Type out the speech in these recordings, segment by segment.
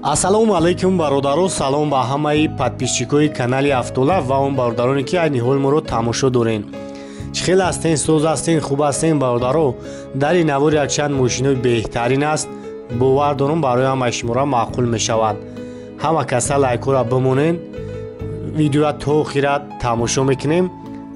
Ассалому алайкум бародаро, салом ба ҳамаи подписчикои канали Автолайф ва он бародароне ки айни ҳол моро тамошо дорен. Чӣ хел ҳастен, соз ҳастен, хуб ҳастен бародаро? Дар ин навор якчанд мошинои беҳтарин аст, бовар дорам барои ҳамаи шуморо маъқул мешавад. Ҳама каса лайкҳоро бимонен, видеоро то охира тамошо мекунем.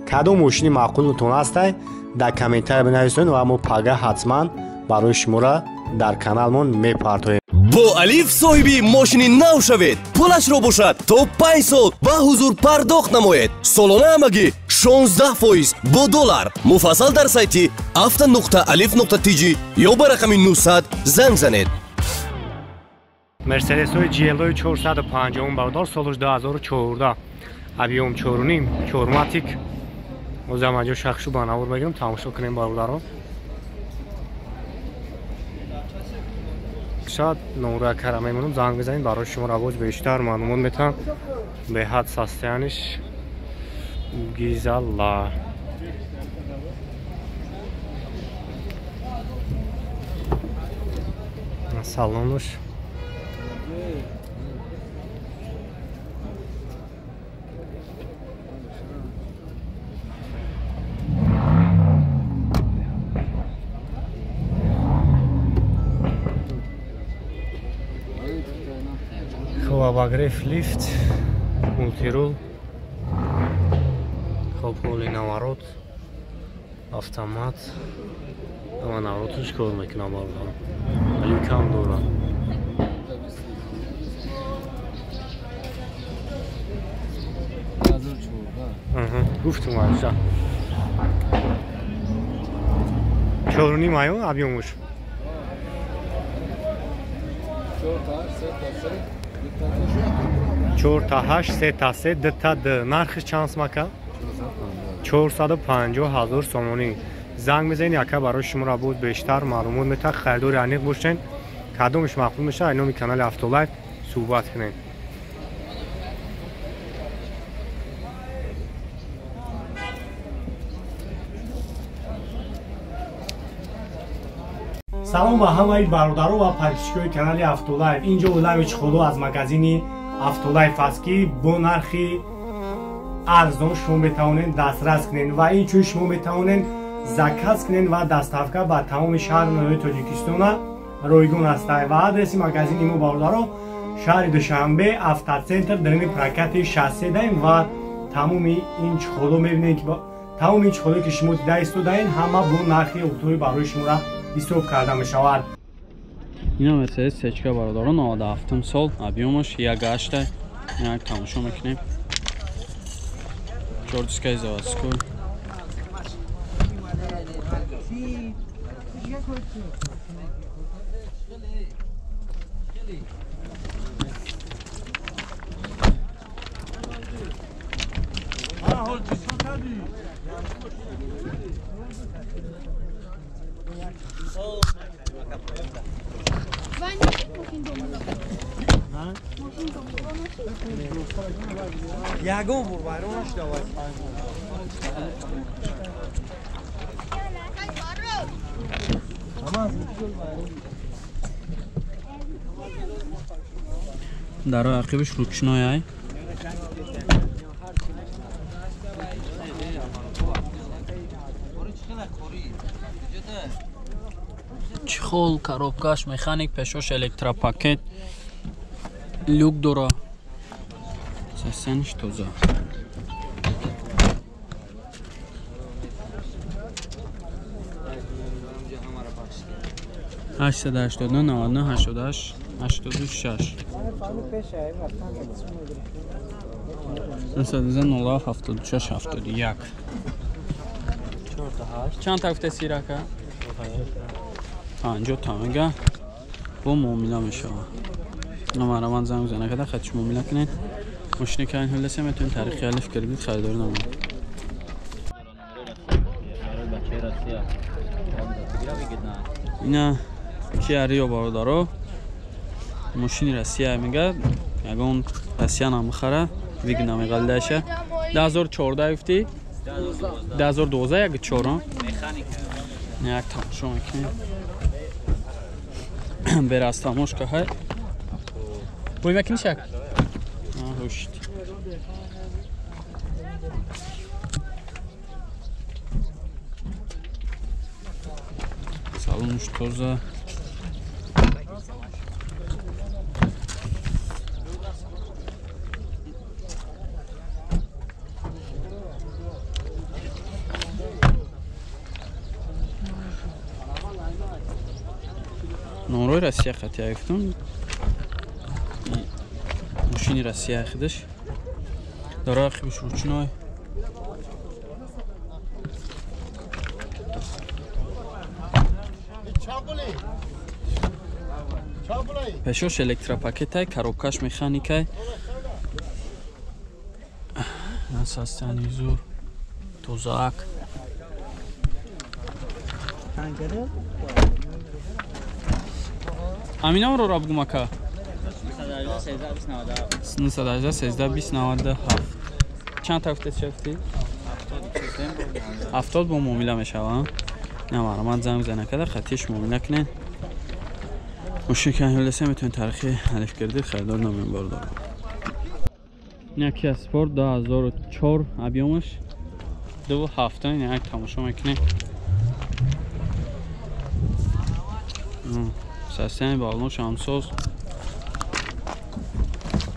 Кадом мошини маъқултон ҳастай дар комментария бинависонед ва мо пага ҳатман барои шуморо дар каналмон мепартоем. Бо Алиф соҳиби мошини нав шавед. Пулашро бошад то 5 сол ба ҳузур пардохт намоед. Солона ҳамагӣ 16% бо доллар. Муфассал дар сайти avto.alif.tj ё ба рақами 900 занг занед. Мерседесҳои GLO 450 бародар, солаш 2014, объём 4.5, 4-матик. Озам аҷо шахшу ба навор мегирем, тамошо кунем бародаро. Шояд номра кара мемонам, занг бизанед, барои шумо равоҷ бештар маълумот метавам. Беҳад состояниш гизала. Салонуш обогрев, лифт, мультирул, хоб ҳоли наворот, автомат. Ама навороташ кор мекунам бародарам, вале кам дорам. Гуфтум аша 4.5 аю объёмуш 4 та 8, 3 та 3, 2 та 2. Нархиш чанд смака? 450 ҳазор сомонӣ. Занг мезанед, яка барои шуморо боз бештар маълумот метавад. Харидори аниқ бошед, кадомаш маъқул мешавад, ай номи канали Автолайф суҳбат кунед. Салом ба ҳамаи бародаро ва подписчикои канали Автолайф. Инҷо Улавич Худо аз магазини Автолайф аст, ки бо нархи арзон шумо метавонед дастрас кунед ва инчунин шумо метавонед заказ кунед ва доставка ба тамоми шаҳру ноҳияи Тоҷикистона ройгон аст. Ва адреси магазини мо бародаро шаҳри Душанбе, Автоцентр, дарини прокати 63 даем ва тамоми ин чиходо мебинед, ки тамоми ин чиходо ки шумо дида истодаед, ҳама бо нархи оптовӣ барои шуморо ҳисоб карда мешавад. Ина Мерседес Сечка бародаро, 97 сол, объёмаш 1.8. Як тамошо мекунем. 4 дискаи заводской. Ягон бур вайрон нашуда. Дарои ақибиш ручной ай. Чехол, коробкаш, механик, пешош электропакет, люк дора. Сесенш тоза. 889 99 88 86 907 76 71. Чанд та гуфте сирака? 50 та мега. Бо муомила мешава. Номараван занг зана када хатиш муомила кунед. Мошини ки айн ҳоласе метавонед таърихи Алиф кредит харидорӣ намоед. Ина Kia Rio бародаро, мошини Россия мега, ягон Россия намехара, виг намеғалдаша. 2014 гуфтӣ? 2012 як 4. Як тамошо мекунем. Бераз тамошка ҳай. Бой мекунӣ шак? Ҳушт. Салонш тоза. Номрои Россия қатия гуфтам. Мошини Россия хидаш. Дора хибш ручной. Пешош электропакетай, коробкаш механикай. Насастани зур. Тозаак. Аминам ро бигум ака. 918 13 20 97. Чанд та гуфтед шафти? 70 бо муомила мешава. Не мармат занг зана када хатиш муомила кунед. Мошин ки ҳоласе метавонед таърихи алиф кредит харидор намоем бардор. Яки Спорт 2004 объёмаш 2.7 як тамошо мекунем. Состояние баллонш ҳамсоз.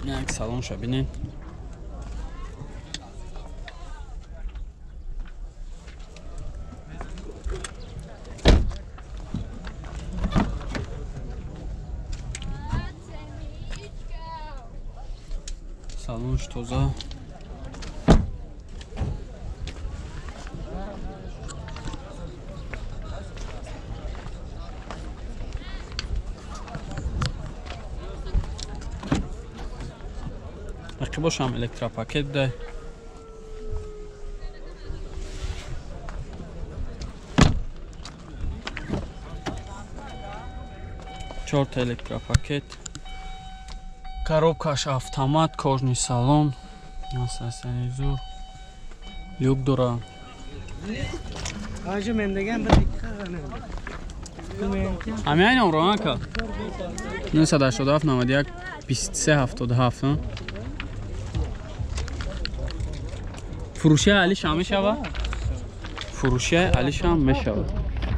Як салонша бинед. Салонш тоза. Бошам электропакет дай. Чорта электропакет. Коробкаш автомат, кожный салон. Асасани зур. Люк дора. Ҳамин номро ака? 987 91 23 77. Фурӯши алиш ҳам мешава? Фурӯши алиш ҳам мешава.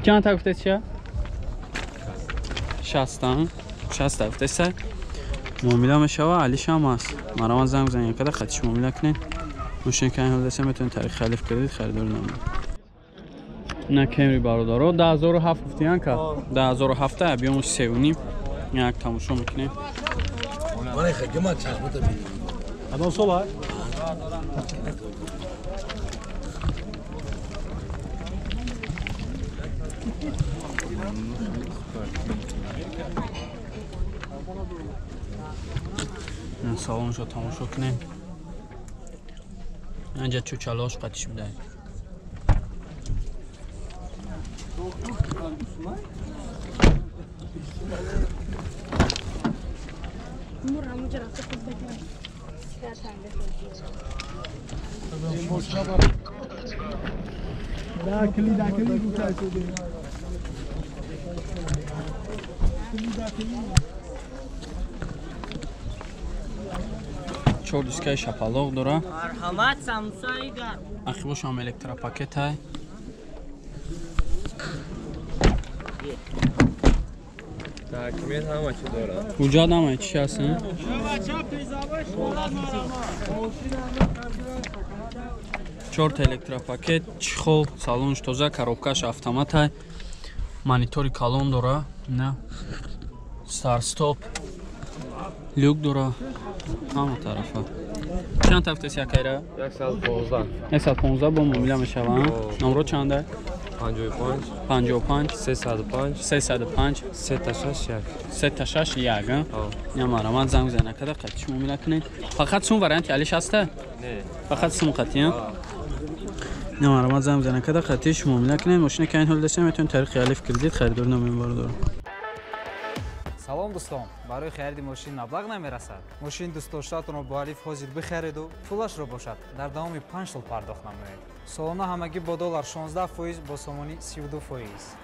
Чанд та гуфтед чия? 60 60 гуфтед. Муомила мешава, алиш ҳам аст. Мараман занг бизанед, када хатиш муомила кунед. Мошин ки ҳолдасе метавонед таърихи алиф кредит харидор намоед. На Кемри бародаро 2007 гуфтиян ка? 2007 объёмаш 3.5. Як тамошо мекунем. Адам сола? Салоншо тамошо кунем. Анҷа чучалош қатиш будай. Чор дискаи шапалоқ дора. Ақибошам электропакетай. Ҳуҷҷат ҳама чӣ ҳаст? Чорта электропакет, чехол, салонш тоза, коробкаш автоматай, монитори калон дора, на старт-стоп, люк дора, ҳама тарафа. Чанд тафтес якайра? 115. 115 бо муомила мешава. Номро чанда? 55 55 305 305 361 361. Я марамат занг зана када қатиш муомила кунед. Фақат сум варианти алиш ҳаста? Не. Фақат сум қатия? Не марамат занг зана када қатиш муомила кунед. Мошина ки айн ҳол дастем метавонед тариқи алиф кредит харидор намоем бардорам. Салом дӯстон, барои хариди мошин маблағ намерасад. Мошини дӯстдоштаатонро бо алиф ҳозир бихариду пулашро бошад дар давоми 5 сол пардохт намоед. Солона ҳамагӣ бо доллар 16%, бо сомонӣ 32%.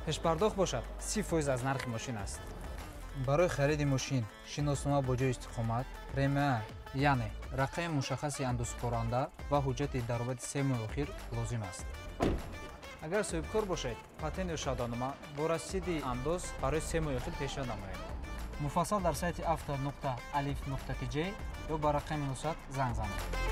Пешпардохт бошад 30% аз нархи мошин аст. Барои хариди мошин шиноснома бо ҷои истиқомат, РМА, яъне рақами мушаххаси андозсупоранда ва ҳуҷҷати даромади 3 моҳи охир лозим аст. Агар соҳибкор бошед, патент ё шаҳодатнома бо расиди андоз барои 3 моҳи охир пешниҳод намоед. Муфассал дар сайти авто.алиф.тж ё ба рақами 900 занг занед.